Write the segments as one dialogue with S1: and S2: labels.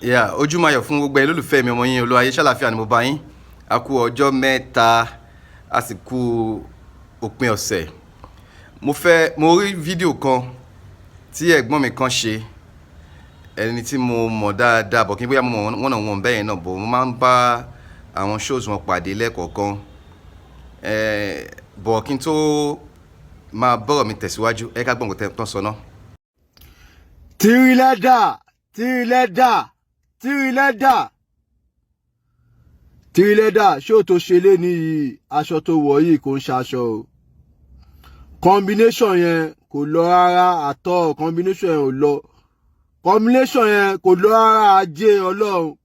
S1: Yeah, ojúmọ́ ayọ̀ fún gbogbo ẹ̀yin olólùfẹ́ mi. Ọmọ yín Olúwayé, ṣàlàáfíà ni mo bá yín? A kú ọjọ́ 3, a sì kú òpin ọ̀sẹ̀. Mo fẹ́, mo rí fídíò kan tí ẹ̀gbọ́n mi kan ṣe, ẹni tí mo mọ̀ dáadáa bọ̀ kí n bóyá mo mọ̀ wọ́n náà wọ́n bẹ́ẹ̀ náà bọ̀, mo máa ń bá àwọn shows wọn pàdé lẹ́ẹ̀kọ̀ọ̀kan bọ̀. Kí n tó máa bọ́rọ̀ mi tẹ̀síwájú, ẹ ká gbọ́ nǹkan tó ń sọ náà.
S2: Tiri Leather, Tiri Leather, Tiri Leather, Tiri Leather, ṣó tó ṣe lé níyì? Aṣọ tó wọ̀ yìí kò ń ṣaṣọ o. Combination yẹn kò lọ rárá àtọ. Combination yẹn ò lọ, combination yẹn kò lọ rárá. Ajé Ọlọ́run,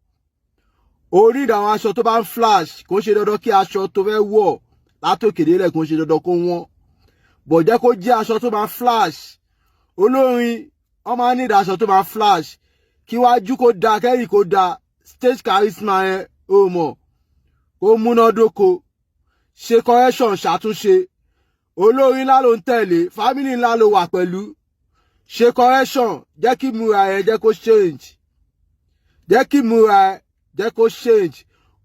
S2: orí àwọn aṣọ tó bá ń flash, kò ń ṣe dandan kí aṣọ tó fẹ́ wọ̀ látòkè délẹ̀, kò ń ṣe dandan kó wọ́n bọ̀. Jẹ́ kó jẹ́ aṣọ tó máa flash. Olórin wọ́n máa ní aṣọ tó máa flash, kíwájú kó da, kẹ́yìn kó da, stage charisma yẹn, ó mọ̀ kó múnádóko. Ṣe correction, ṣàtúnṣe. Olórin ńlá ló ń tẹ̀lé, family ńlá ló wà pẹ̀lú. Ṣe correction, jẹ́ kí múra yẹn, jẹ́ kó change, jẹ́ kí múra yẹn, jẹ́ kó change.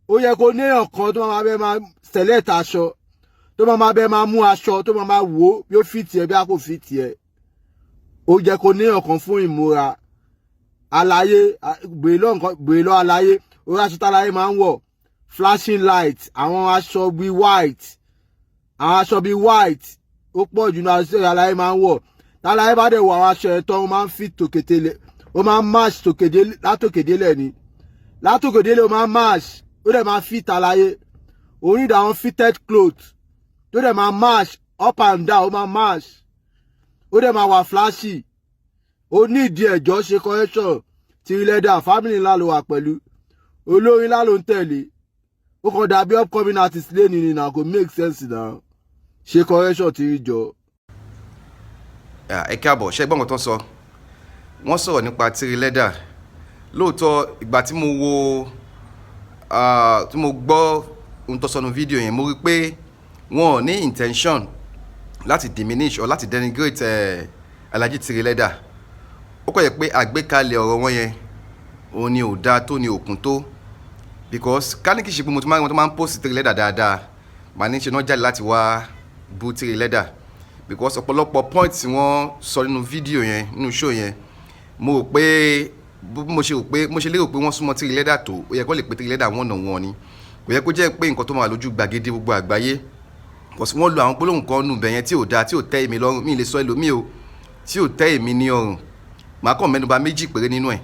S2: Ó yẹ kó néèyàn kan tó máa bẹ máa select aṣọ, tó máa bẹ máa mú aṣọ, tó máa wò ó bí ó fit ẹ, bí a kò fit ẹ. Ó jẹ́ kó néèyàn kan fún ìmúra. Àlàyé gbèrè lọ àlàyé orí aṣọ táláyé máa ń wọ̀, flashing light, àwọn aṣọ bíi white, àwọn aṣọ bíi white, ó pọ̀ jù ní aṣọ àlàyé máa ń wọ̀. Táláyé bá dẹ̀ wọ àwọn aṣọ ẹ̀ tán, ó máa ń fit tòkètè, ó máa ń match tòkèdè, látòkèdélẹ̀ ni, látòkèdélẹ̀ ó máa ń match, ó dẹ̀ máa fit àlàyé. Onídàá àwọn fitted cloth tó dẹ̀ máa match up and down, ó máa match, ó dẹ̀ máa wà flashy. Ó ní ìdí ẹ̀jọ́. Ṣe correction, Tiri Leather. Family ńlá ló wà pẹ̀lú, olórin ńlá ló ń tẹ̀lé. Ó kàn dàbí upcoming artist lẹ́ni ni na, kò make sense na. Ṣe correction, Tiri jọ.
S1: Ẹ káàbọ̀. Ṣe gbọ́n nǹkan tó ń sọ? Wọ́n sọ̀rọ̀ nípa Tiri Leather lóòótọ́. Ìgbà tí mo wo, tí mo gbọ́ ohun tó sọ nínú fídíò yẹn, mo rí i pé wọn ò ní intention láti diminish or láti denigrate Alhaji Tiri Leather. Ó kọ́ yẹ pé àgbékalẹ̀ ọ̀rọ̀ wọn yẹn, òun ni ò dáa tó, ní òkun tó, because ká ní kì í ṣe pé mo tún máa ń wọn tó máa ń post Tiri Leather dáadáa, màá ní ṣe náà jáde láti wá bú Tiri Leather, because ọ̀pọ̀lọpọ̀ point tí wọ́n sọ nínú fídíò yẹn, nínú show yẹn, mo rò pé mo ṣe rò pé, mo ṣe lérò pé wọ́n súnmọ́ Tiri Leather tó, ó yẹ kó lè pe Tiri Leather one on one ni. Kò yẹ kó jẹ́ pé nǹkan tó máa lójú gbàgede gbogbo àgbáyé, because wọ́n lo àwọn gbólóhùn kan nù bẹ̀yẹn tí ò dáa, tí ò tẹ́ èmi lọ́rùn. Mi lè sọ ẹlòmíì o, tí ò tẹ́ èmi ní ọrùn. Màá kàn mẹ́nuba méjì péré nínú ẹ̀.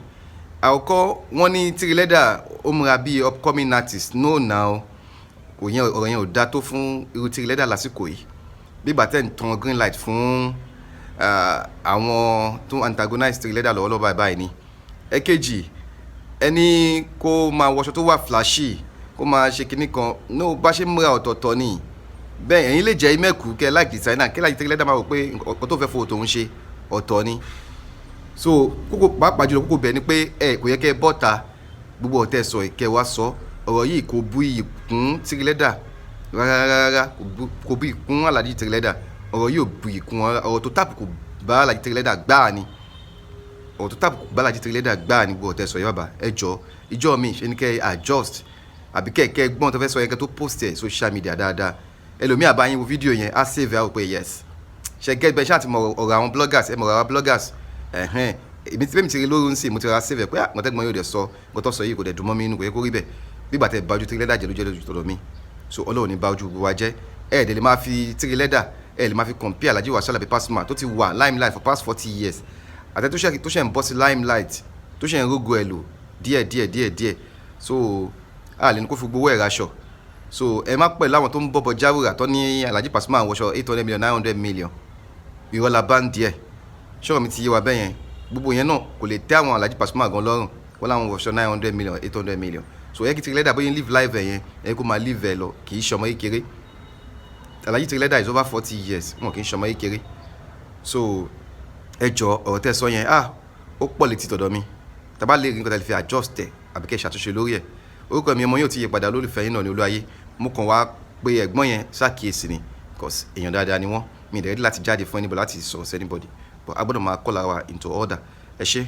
S1: Àkọ́kọ́, wọ́n ní Tiri Leather ó múra bíi upcoming artist. No now, kò yẹn, ọ̀rọ̀ yẹn ò dáa tó fún irú Tiri Leather lásìkò yìí. Bí ìgbà tẹ́ ń tan green light fún àwọn tó antagonize Tiri Leather lọ́wọ́lọ́wọ́ báyìí ni. Ẹ̀kejì, ẹni kó máa wọṣọ tó wà flashy, kó máa ṣe kinní kan, no. Bá ṣe múra ọ̀tọ̀ọ̀tọ̀ ni bẹ́ẹ̀. Ẹ̀yin lè jẹ́ imẹ́kù kẹ́ like designer, kẹ́ like Tiri Leather, máa wò pé nǹkan tó fẹ́ fowó tòun ṣe ọ̀tọ̀ ni. So kókó, pàápàá jùlọ kókó bẹ̀ ni pé ẹ kò yẹ kẹ́ ẹ bọ́ta gbogbo ọ̀tẹ̀ sọ ìkẹ́ wa sọ ọ̀rọ̀ yìí. Kò bu iyì kún Tiri Leather rárá rárá, kò bu iyì kún Alhaji Tiri Leather. Ọ̀rọ̀ yìí ò bu iyì kún. Ọ̀rọ̀ tó tàbùkù bá Alhaji Tiri Leather gbáà ni, ọ̀rọ̀ tó tàbùkù bá Alhaji Tiri Leather gbáà ni gbogbo ọ̀tẹ̀ sọ yìí. Bàbá, ẹ jọ, ìjọ mi ṣe ni kẹ́ adjust, àbí kẹ́ gbọ́n tó fẹ́ sọ yẹn, kẹ́ tó post ẹ̀ social media dáadáa. Ẹlòmíì àbáyín wo fídíò yẹn, á save ẹ̀, á wò pé yes, ṣe get bẹ́ẹ̀. Ṣáà ti mọ ọ̀rọ̀ àwọn bloggers, ẹ mọ̀ ọ̀rọ̀ àwọn bloggers ẹ̀hẹ́n. Èmi tí bẹ́ẹ̀ mi ti rí lóru ń sìn, mo ti ra save ẹ̀ pé ah, nǹkan tẹ́gbọ́n yóò dẹ̀ sọ, nǹkan tó sọ yìí kò dẹ̀ dùn mọ́ mi inú, kò yẹ kó rí bẹ́ẹ̀. Bí ìgbà tẹ́ bá ojú Tiri Leather jẹ́ ló jẹ́ lójú tọ̀dọ̀ mi. So Ọlọ́run ní bá ojú gbogbo wa jẹ́. Ẹ dẹ̀ lè máa fi Tiri Leather, ẹ lè máa fi compare Alhaji Wasiu Alabi Pasuma tó ti wà limelight for past 40 years, àtẹ tó ṣe ń bọ́ sí limelight, tó ṣe ń rógo ẹ̀ lò díẹ̀ díẹ̀ díẹ̀ díẹ̀. So a lè ní kó fi gbowó ẹ̀ raṣọ. So ẹ má pẹ̀lú àwọn tó ń bọ̀bọ̀ jáwúrà tó ní Alhaji Pasuma ń wọṣọ 800 million, 900 million. Irọ́ la bá ń díẹ̀. Ṣọ́rọ̀ mi ti yé wa bẹ́ẹ̀ yẹn? Gbogbo yẹn náà kò lè tẹ́ àwọn Alhaji Pasuma gan lọ́rùn. Wọ́n láwọn wọṣọ 900 million, 800 million. So ẹ kí Tiri Leather bóyá live life ẹ̀ yẹn, ẹ kó máa live ẹ̀ lọ. Kì í ṣọmọ kékeré. Alhaji Tiri Leather is over 40 years, wọn kì í ṣọmọ kékeré. So ẹ jọ, ọ̀rọ̀ tẹ́ sọ yẹn, ah, ó pọ̀ létí tọ̀dọ̀ mi. Tàbá lè rí nǹkan tẹ́ lè fi adjust ẹ̀, àbí kẹ́ ṣàtúnṣe lórí ẹ̀. Orúkọ mi, ọmọ yóò ti yí padà, lólùfẹ́ yín náà ní Olúwayé. Mo kàn wá pé ẹ̀gbọ́n yẹn ṣàkíyèsí ni, because èèyàn dáadáa ni wọ́n. Mi ì dẹ̀ ready láti jáde fún anybody, láti sọ̀rọ̀ sí anybody, but a gbọ́dọ̀ máa call our into order. Ẹ ṣé.